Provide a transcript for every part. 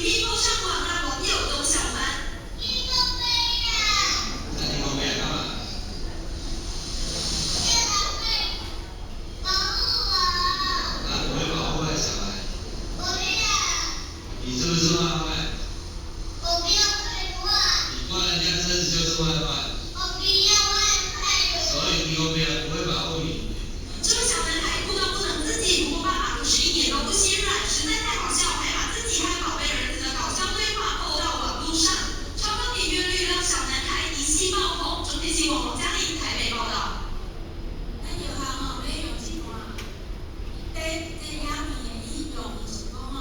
片 po 上網，讓網友都笑翻。天公伯啊！天公伯幹嘛？月亮會保護我。那不會保護壞小孩？不要。你是不是壞壞？我不要壞壞。你關人家車子就是壞壞。我不要壞壞。所以天公伯不會保護你。這個小男孩哭到不能自己，不過爸爸可是一點都不心軟，實在太好笑，還把自己和寶貝兒子的搞笑對話 po 到網路上，超高點閱率讓小男孩一夕爆紅。中天新聞王嘉玲台北報道。咱藥學吼，欲用這段，第這影片的意用意是講吼，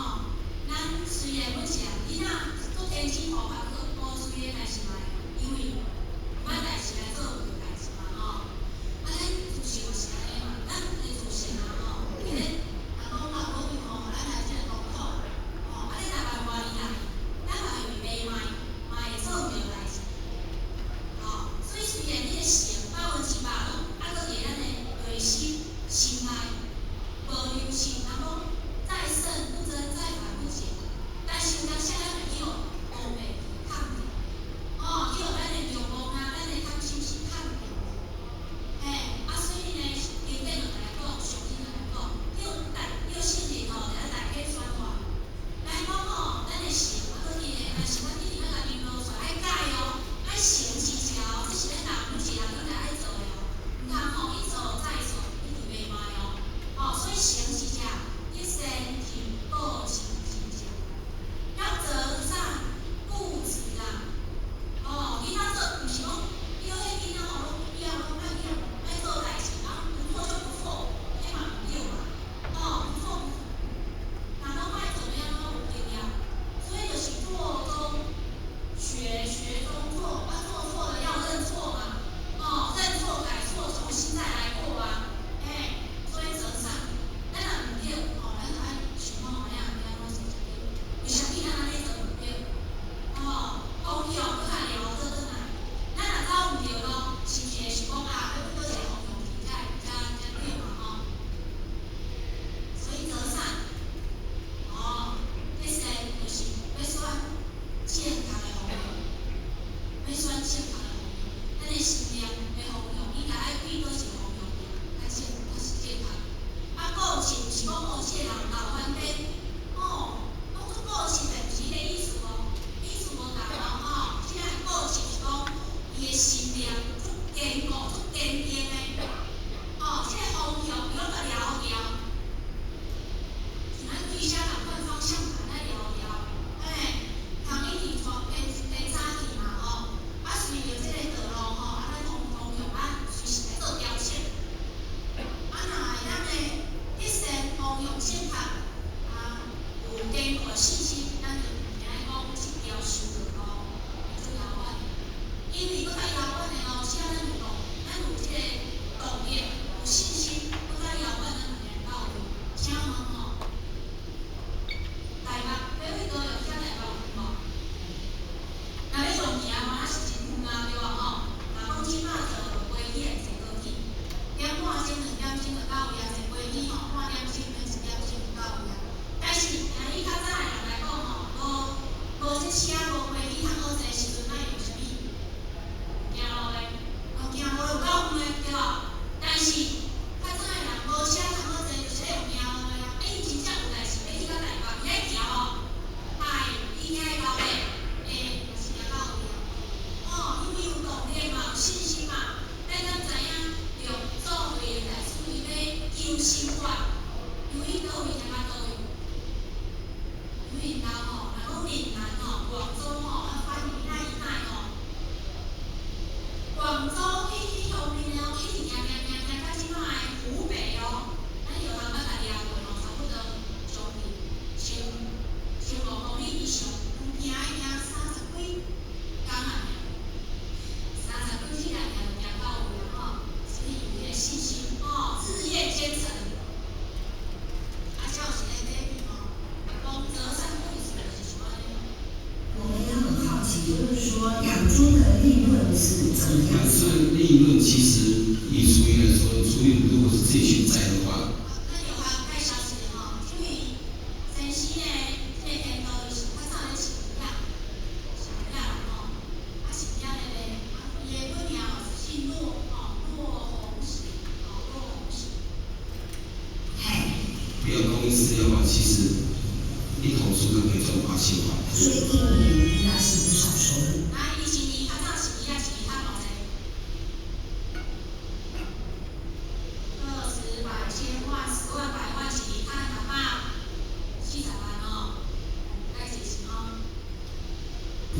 咱雖然每一個囡仔做天生無法無雖然代誌嘛會，因為無歹代誌來做有代誌嘛吼。啊，咱自細就是按呢嘛，咱的自細啊吼，佇咧阿公阿母伊吼，咱來這個國土，吼，啊，你若萬外伊來，咱嘛會袂歹，嘛會做毋著代誌。吼，所以雖然你的性100%攏猶閣佇咱的內心心內無良心，人講再聖不增，再凡不減。但是有當時咱會去予烏白控著，哦，去予咱的慾望啊，咱的貪心是控著。嘿，啊，所以呢，經典就來講，聖經就來講，叫大叫聖靈吼，佇咱內底轉化。來講吼，咱的性猶閣佇咧，但是咱一定愛共認落出來，愛改哦，愛誠實者哦，這是咱人每一個人應該愛做的哦。毋通吼一錯再錯，一直袂歹哦。吼，所以誠實者，你先去保持真正，要擇善固執啦。哦，囡仔做毋是講叫彼囡仔吼，攏以後攏愛去愛做代誌，啊，不錯就不錯，彼嘛毋對嘛。哦，不錯不，若攏愛怎麼樣攏有經驗，所以就是做中學，學中做，啊，做錯了要認錯嘛。哦，認錯改錯，重新再來過啊。嘿，所以擇善，咱若毋對，吼，咱就愛想講按呢按呢按怎做才對？為啥物咱按呢做毋對？哦，方向閣較牢做轉來。咱若走毋對路，是毋是會想講啊，欲佗一個方向去才會才才對嘛吼？所以擇善，哦，彼善就是欲選正確的方向，欲選正確的方向。咱的心念的方向應該愛對佗一個方向去，較正，較是正確。啊，固執毋是講哦，這個人老番邊，哦，講做固執的毋是彼個意思哦，意思無仝哦吼。這個固執是講伊的心念足堅固、足堅定的，哦，這個方向伊攏共牢牢。像咱開車仝款方向盤愛牢牢，嘿，通一直帶偏偏早去嘛吼。啊，隨著這個道路吼，啊，咱方向啊，隨時來做調整。啊，若會當的彼善方向正確，啊，有堅固的信心，咱就毋驚講這條修道路會足遙遠的。因為閣較遙遠的哦，只要咱有動，咱有這個動力、有信心，閣較遙遠咱嘛會到位。請問吼，台北欲去高雄遐台北有無？若欲用行嘛，也是真遠啊，對無吼？若講這擺坐飛機會坐高鐵，點半鐘、2點鐘就到位啊，坐飛機吼，半點鐘免1點鐘就到位啊。但是，若以較早的人來講吼，無無這車無飛機通好坐的時陣，愛用啥物？行路的，哦，行路有夠遠的，對無？但是較早的人無車通好坐，就是咧用行路的啊。啊，伊真正有代誌欲去到台北，伊愛行無？愛，伊行會到袂？會，就是行到位啊。哦，因為有動力嘛，有信心嘛。咱敢知影，六祖慧能大師伊欲求心法，因為佗位行到佗位？因為𪜶吼，若講嶺南吼，廣州吼，啊，番禺那一帶吼，廣州去彼方面哦，一直行行行行到這擺的湖北哦，咱藥行捌共掠過吼，差不多將近1500公里以上，用行的行30幾工啊，30幾日行就行到位啊吼，所以有彼個信心吼，日夜兼程。啊，才有一個比喻吼，講擇善固執就是像按呢。我們也很好奇，就是說養豬的利潤是怎麼樣？養豬利潤其實以廚餘來說，廚餘如果是自己去宰的話，咱藥學介紹一下吼，因為先生呢，這個天道伊是較早咧不要供應飼料的話，其實一頭豬它可以賺8000塊。所以一年應該是不少收入。啊，伊一年較早飼豬仔，一年趁偌濟？個十百千萬十萬百萬，一年趁640萬哦，該幾錢哦？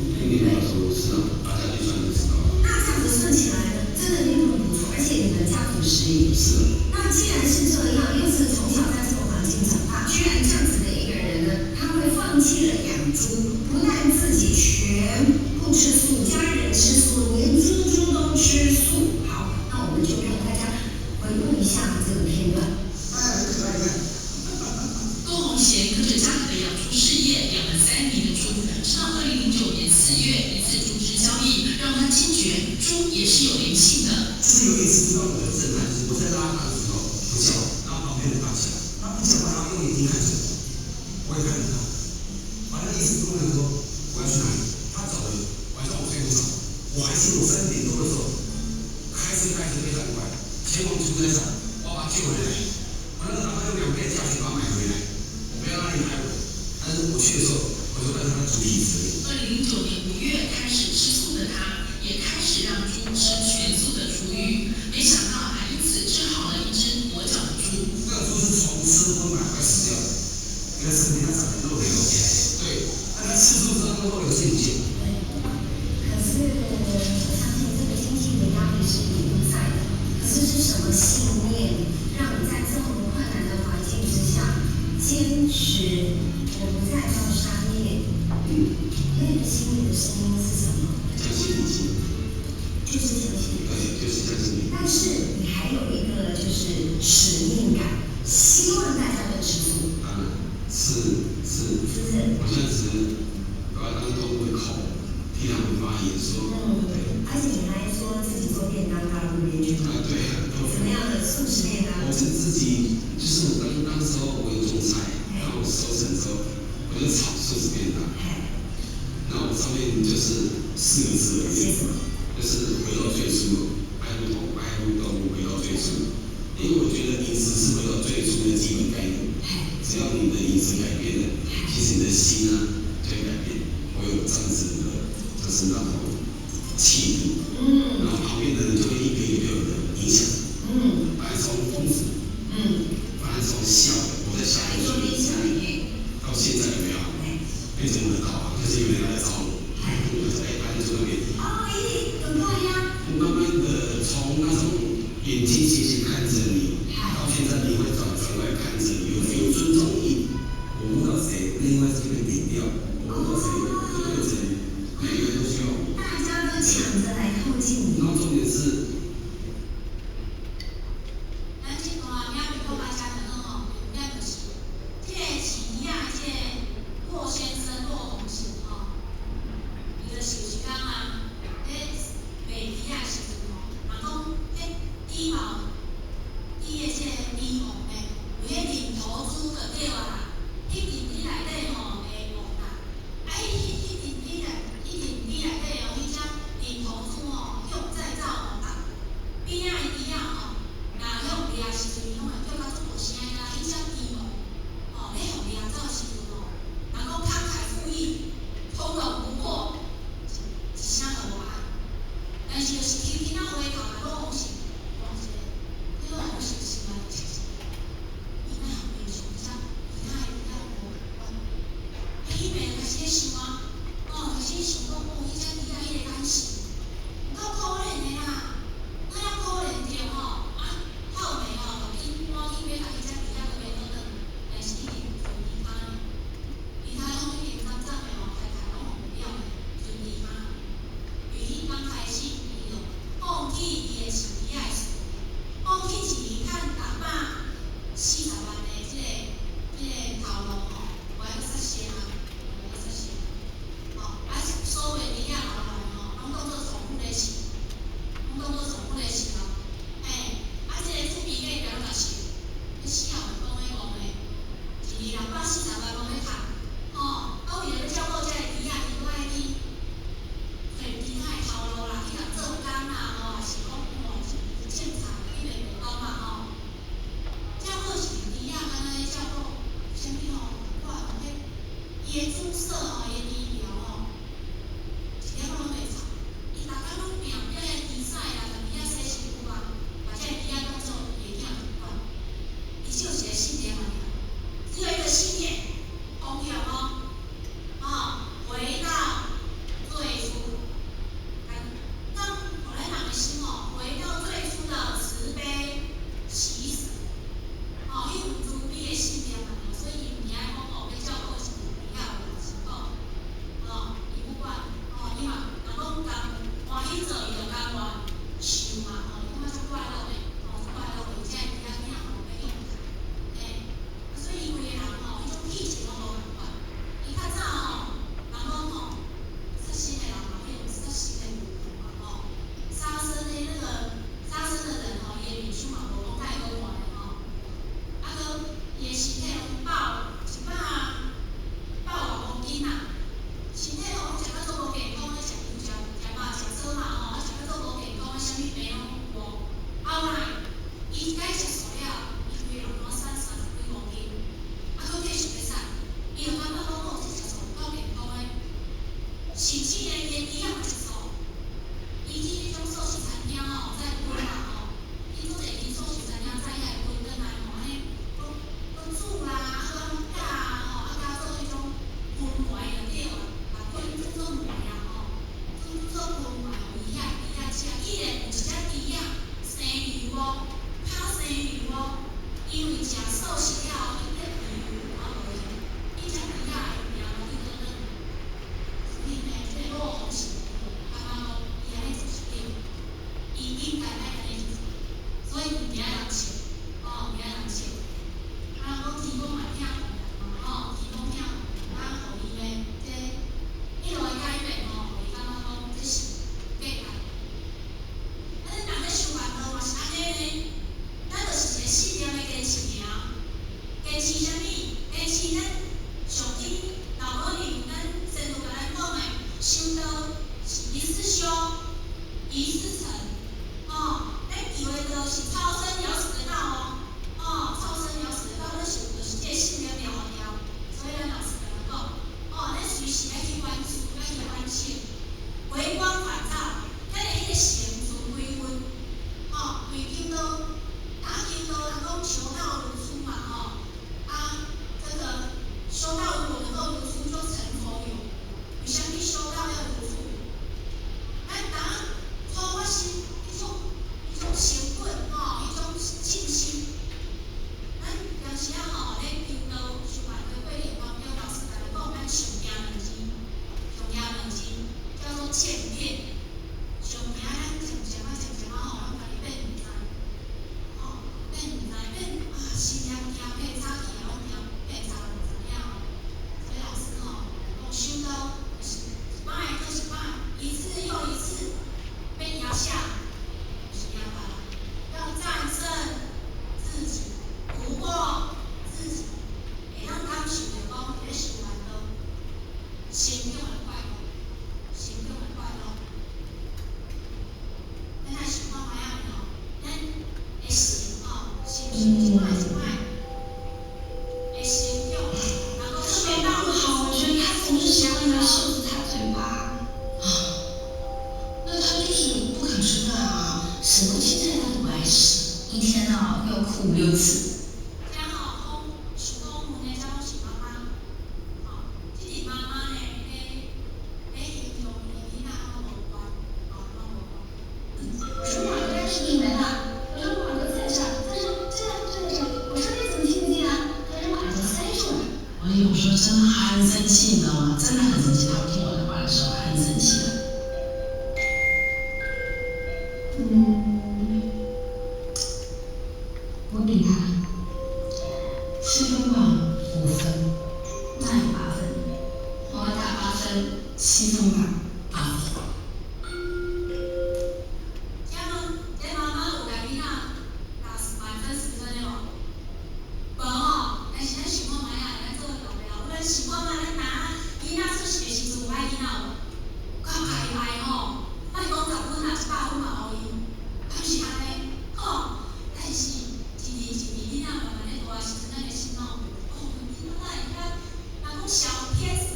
一年多少收入？是啊，大家去算就知道了。那這樣子算起來呢，真的利潤不錯，而且你們家族事業。是啊。那既然是這樣，又是從小在這個環境長大，居然這樣子的一個人呢，他會放棄了養豬，不但自己全部吃素，家人吃素，連豬豬都吃素。好，那我們就讓大家回顧一下這個片段。哎，很可愛，你看。郭宏賢跟着家裡的養豬事業養了3年的豬，直到2009年4月一次豬隻交易，讓他驚覺豬也是有靈性的。是有一次讓我很震撼，就是我在拉它的時候不叫，然後旁邊人發現，他不講話，然後用眼睛看着我，我也看着他，反正意思跟我講說我要去哪裡，他走了，晚上我睡不着，我還記得我3點多的時候，開車開車非常快，前往屠宰場，我要把他救回來，我那個打算用2倍價錢把它買回來，我不要讓你買我，但是我去的時候，我就跟他主椅子。2009年5月開始吃素的他，也開始讓豬吃全素的廚餘，沒想到還因此治好了一隻跛腳的豬。那個豬是從吃葷買快死掉的，因為身體它長的肉瘤。對，那它吃素之後，那個肉瘤是不見。對，可是我相信這個經濟的壓力是一定在的。可是是什麼信念讓你在這麼困難的環境之下堅持我不再做商業？那個心裡的聲音是什麼？相信你心。就是相信。對，就是相信你。但是你還有一個就是使命感，希望大家都吃素。當然，是是。是不是？我現在只是把它當動物的口，替他們發言說。對。而且你還說自己做便當到路邊去啊，對啊。怎麼樣的素食便當？我是自己，就是我當時候我有種菜，然後我收成之後，我就炒素食便當。然後我上面就是4個字而已，就是回到最初，愛護動愛護動物，回到最初。因為我覺得飲食是回到最初的基本概念，只要你的飲食改變了，其實你的心啊就會改變。我有這樣子的，就是那種氣度，然後旁邊的人就會一個一個對我的影響。本來從瘋子，本來從小我在小學，到現在有沒有變成我的導航，就是有人來找我，我就哎，反正就那邊。哦，咦，很快呀。慢慢的從那種眼睛斜斜看着你，到現在你會轉轉過來看着你，有尊重意。我碰到誰，另外這邊點掉；我碰到誰，就變成每個人都需要我。大家都搶着來靠近你。然後重點是。咱這段影片講甲遮爾好吼，重點就是這個飼豬仔這個駱先生駱宏賢吼，伊就是有一工啊，咧賣豬仔的時陣吼，嘛講彼豬毛，豬的這個豬毛呢，有彼認頭豬就對啊啦，彼陣豬內底吼會黃啦，啊，彼陣豬內底哦，彼只認頭豬吼，向再走吼，啊，邊仔的豬仔吼，若予掠的時陣，伊攏會叫甲足大聲的啦，彼只豬毛，吼，咧予掠走的時陣吼，人講慷慨赴義，通融不過，一聲都無愛。但是就是輕輕仔回頭來，駱宏賢，講一個，彼駱宏賢心內就是，伊哪有平常只其他的豬仔無仝款？啊，彼邊就開始咧想啊，哦，開始想講，哦，彼只豬仔彼個眼神，有夠可憐的啦，哪遐可憐著吼？啊，後尾吼，就緊趕緊欲共彼只豬仔閣買倒轉，但是已經剩豬跤呢，豬跤攏已經斬斬的吼，開開攏予了的，剩豬跤。由彼工開始，伊就放棄伊的飼豬仔的事業，放棄一年趁640萬的這個頭路吼，無愛閣殺生啊，無愛閣殺生。吼，啊，所有的豬仔留落來吼，攏當做寵物咧飼，攏當做寵物咧飼咯。嘿，啊，這個厝邊隔壁攏來飼，彼死後面講彼戇的，一年640萬攏咧趁，吼，啊，為了欲照顧這個豬仔，伊閣愛去揣其他的頭路啦，去共做工啦，吼，抑是講吼種菜，彼個無講嘛吼。照顧一隻豬仔，敢若咧照顧伊的注射吼，伊的治療吼，一點仔攏袂臭。伊逐工攏拼拼遐豬屎啦，共豬仔洗身軀啊，把這個豬仔當做伊的囝仝款。伊只有一個信念爾，只有一個信念，方向哦，哦，回到最初，讓予咱人的心哦，回到最初的慈悲喜捨，哦，彼份慈悲的信念爾，所以伊毋驚講哦，欲照顧是比較辛苦，哦，伊不管，哦，伊嘛若講甘歡喜做，伊就甘願受嘛，吼，伊感覺足快樂的，吼，足快樂的，這個豬仔囝吼欲養大，嘿，啊，所以伊規个人吼，彼種氣質攏無仝款。伊較早吼，人講吼，殺生的人嘛，彼種殺生的念頭嘛，吼，殺生的那個殺生的人吼，伊的面相嘛無講太好看的吼，啊，閣伊的身體攏100-100外公斤啊，身體吼攏食甲足無健康的，食油食食肉食素嘛吼，啊食甲足無健康的，啥物病攏有。後來，伊一擺食素了，伊規个人攏瘦30幾公斤，啊，閣繼續咧瘦，伊就感覺講哦，這食素有夠健康的，甚至呢，伊的豬仔嘛食素，伊去彼種素食餐廳吼，再分啦吼，去足濟間素食餐廳再遐會分轉來吼，按呢，閣閣煮啦，啊閣按呢絞吼，啊加做彼種燻糜就對啊，把燻煮做糜啊吼，煮做燻糜予伊遐豬仔食，竟然有一隻豬仔生油哦，較生油哦，因為食素食了後，伊變肥油啊無去，彼隻豬仔的命無去倒轉。所以呢，這個老和尚感覺講伊按呢做是對，伊應該愛按呢做，所以毋驚人笑，哦，毋驚人笑。啊，人講天公嘛疼予人嘛，吼，天公疼予，啊，予伊呢，這一路的改變吼，予伊感覺講這是有價值。啊，咱人咧修辦道嘛是按呢呢，咱就是一個信念的堅持爾，堅持啥物？堅持咱上天老母娘，咱先祖共咱講的，修道是一次修，一次成，哦，咱求的道是超生了死的道哦，哦，超生了死的道，咱是有就是這個信念牢牢，所以咱老師共咱講，哦，咱隨時愛去反思，愛去反省，回光返照，咱的彼個成就歸分，哦，為求道，打求道，人講求道如初嘛，吼，啊，這個修道如果能夠如初，就成佛有。為啥物修道要如初？咱當初發心，彼種誠懇，吼，彼種靜心，咱平時仔吼咧求道修行的過程當中，老師共咱講，咱上驚兩字，上驚兩字叫做漸變。上驚咱漸漸仔漸漸仔吼，咱家己變毋知，吼，變毋知變啊，心念驚變早起來，攏驚變早毋知影吼。所以老師吼講修道就是一擺閣一擺，一次又一次被壓下，就是壓下來，要戰勝自己，突破自己，會當感受著講，佇咧修行道，成長的快樂，成長的快樂。咱來想看覓仔吼，咱的心吼，是毋是一擺一擺會成長？然後特別不好，我覺得他總是喜歡拿袖子擦嘴巴。啊，那他就是不肯吃飯啊，什麼青菜他都不愛吃，一天呢要哭五六次。遮吼講想講問的，遮攏是媽媽，吼，這陣媽媽呢，咧咧形容伊的囡仔攏無關，吼，攏無關。我說馬哥視頻沒了，我說馬哥在這，在這，就在就在這。我說你怎麼聽不見啊？他說把耳朵塞住了。我有時候真的很生氣，你知道嗎？真的很生氣。他不聽我的話的時候，很生氣的。嗯，我給他7分吧，5分，那有8分，我打8分，7分吧，8分。請問這媽媽有共囡仔打滿分10分的無？無吼，但是咱想看覓仔，咱做老爸老母，咱想看覓，咱若囡仔出世的時陣有愛囡仔無？較愛愛吼，莫講10分啊，100分嘛予伊，敢是按呢？吼，但是一年一年囡仔慢慢咧大的時陣，咱的心攏有哦，囡仔哪會遐，人講小天使。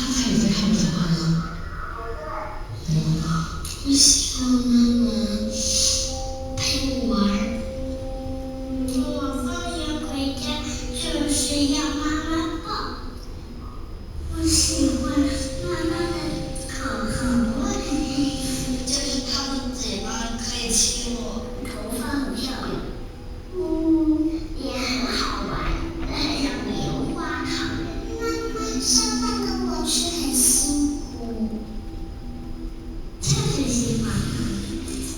他剛才有在看我講話嗎？沒有。我喜歡媽媽陪我玩。我放學回家就是要媽媽抱。我喜歡媽媽的口紅。就是他的嘴巴可以親我，頭髮很漂亮。也很好玩，很像棉花糖。媽媽燒飯給我吃很辛苦，就是喜歡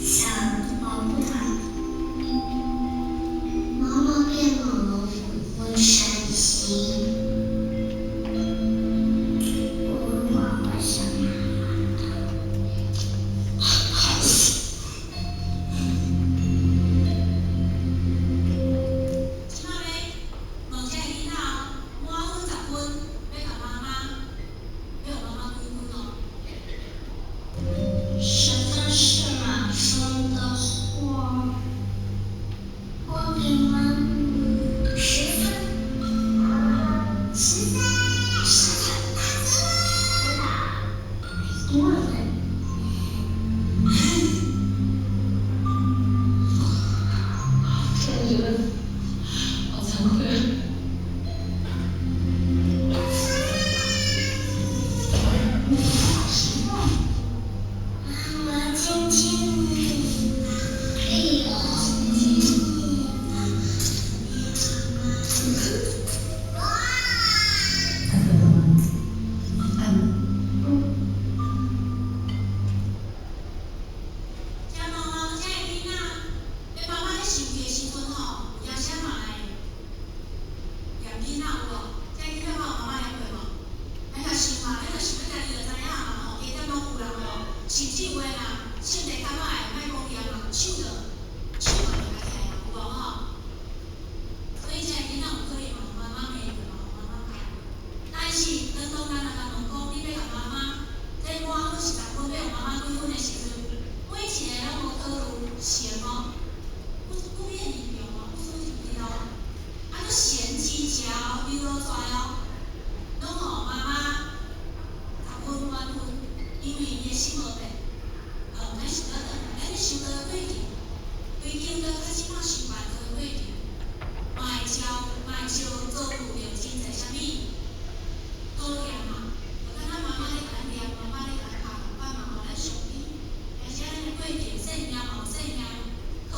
想保護他。媽媽變老了我會傷心。我會想媽媽的。好死。這擺咧，問這个囡仔哦，滿分十分，欲共媽媽，欲予媽媽幾分哦？ 10分是滿分的話，我給媽媽10分。10分，10分，打分了，1萬分。突然覺得好慚愧啊。媽媽親親你，哎呦，親親你，媽媽。愛媽媽。愛嗎？請問哦，這个囡仔，你媽媽咧生氣的時陣吼，有影啥嘛會念囡仔有無？這个囡仔捌予媽媽念過無？咱若想嘛，咱若想咱家己就知影嘛吼，加減攏有啦吼。甚至有的啦，性地較歹，莫講念嘛，手就手嘛就舉起來啊，有無吼？所以這个囡仔有可能嘛，予媽媽罵著嘛，予媽媽教。但是，當當咱若共問講，你欲共媽媽，這滿分是十分，欲予媽媽幾分的時陣，每一个攏無考慮嫌哦，不免你用哦，不出是對哦。啊，閣嫌棄食哦，流落出來哦，攏予媽媽10分滿分，因為伊的心無變。咱想倒轉來，咱咧想倒過去，規間到較這擺想辦法過去，嘛會招，嘛會招遭遇著真濟啥物考驗嘛。就敢若媽媽咧共咱念，媽媽咧共咱拍，共款嘛，予咱傷心。但是咱的過程，生命嘛有生命，考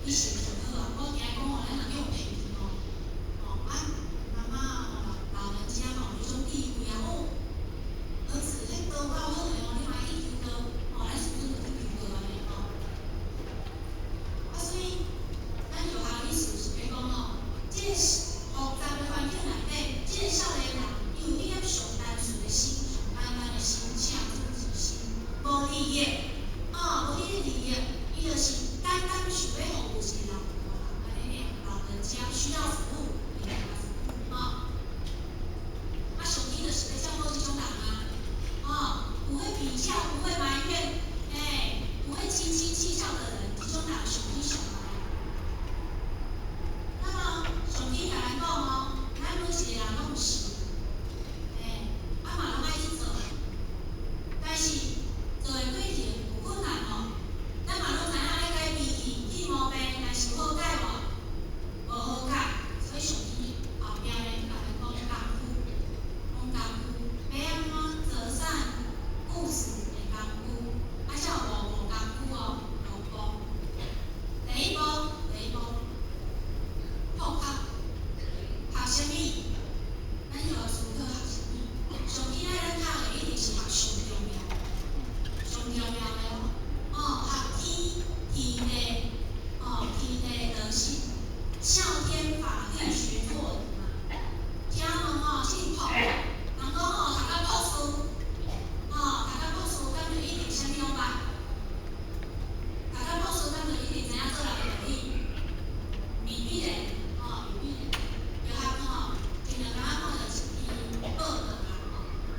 伊是上好啊。我驚講吼，咱若叫予騙去吼，吼啊，媽媽吼，老人家吼，彼種智慧啊，哦，兒子，彼刀夠好的哦，你嘛去求刀，吼，咱孫子就去求刀按呢吼。啊，所以咱藥學意思是欲講吼，這个複雜的環境內底，這個少年人伊有一點上單純的心，上簡單的心，赤子之心，無利益，哦，無彼個利益，伊就是單單想欲服務一個老按呢爾，老人家需要服務，伊來服務，吼。啊，上天就是欲照顧這種人啊，哦，不會比較，不會埋怨，欸，不會斤斤計較的人，這種人上天上愛。那麼上天共咱講哦，咱每一個人攏有心，欸，啊嘛攏愛去做，但是做的過程有困難哦，咱嘛攏知影愛改脾氣、去毛病，但是有好改無？無好改，所以上天後壁咧共咱講功夫，講功夫，欲按怎擇善固執的功夫，啊，才有五步功夫哦，五步。第一步，第一步，破殼，學啥物？咱要思考學啥物？上天愛咱學的一定是學上重要、上重要的哦。哦，學天天地，哦，天地德性，孝天法地學做人嘛。聽問吼，去讀，人講吼，讀到博士，哦，讀到博士，敢就一定啥物攏捌？讀到博士，敢就一定知影做人的道理？未必咧，哦，未必咧。藥學吼，前兩工仔看著一篇報道啦，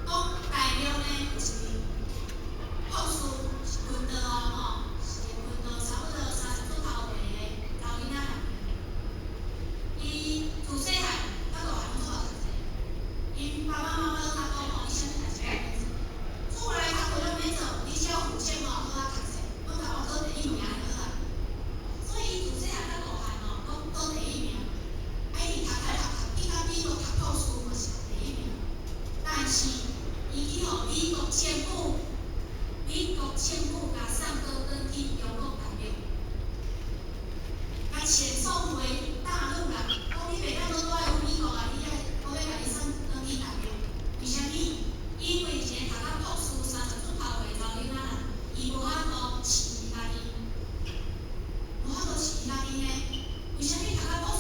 吼，講大陸呢有一位博士是昆道哦，吼，是一個昆道差不多30出頭歲的查某囡仔啦。伊自細漢到大漢攏足𠢕讀冊，𪜶爸爸媽媽攏甲講吼，你啥物代誌攏免做，出來工課攏免做，你只要負責吼好好讀冊，攏共我考第一名就好啊。所以伊自細漢到大漢吼，攏考第一名。啊，伊讀讀讀讀，去到美國讀博士嘛是第一名。但是伊去予美國政府，美國政府共送倒轉去中國大陸，共遣送回大陸啦。講你袂當閣蹛佇美國啊，你愛我欲共你送轉去大陸。為啥物？因為一個讀到博士30出頭歲的查某囡仔啦，伊無法度飼家己，無法度飼家己呢？為啥物讀到博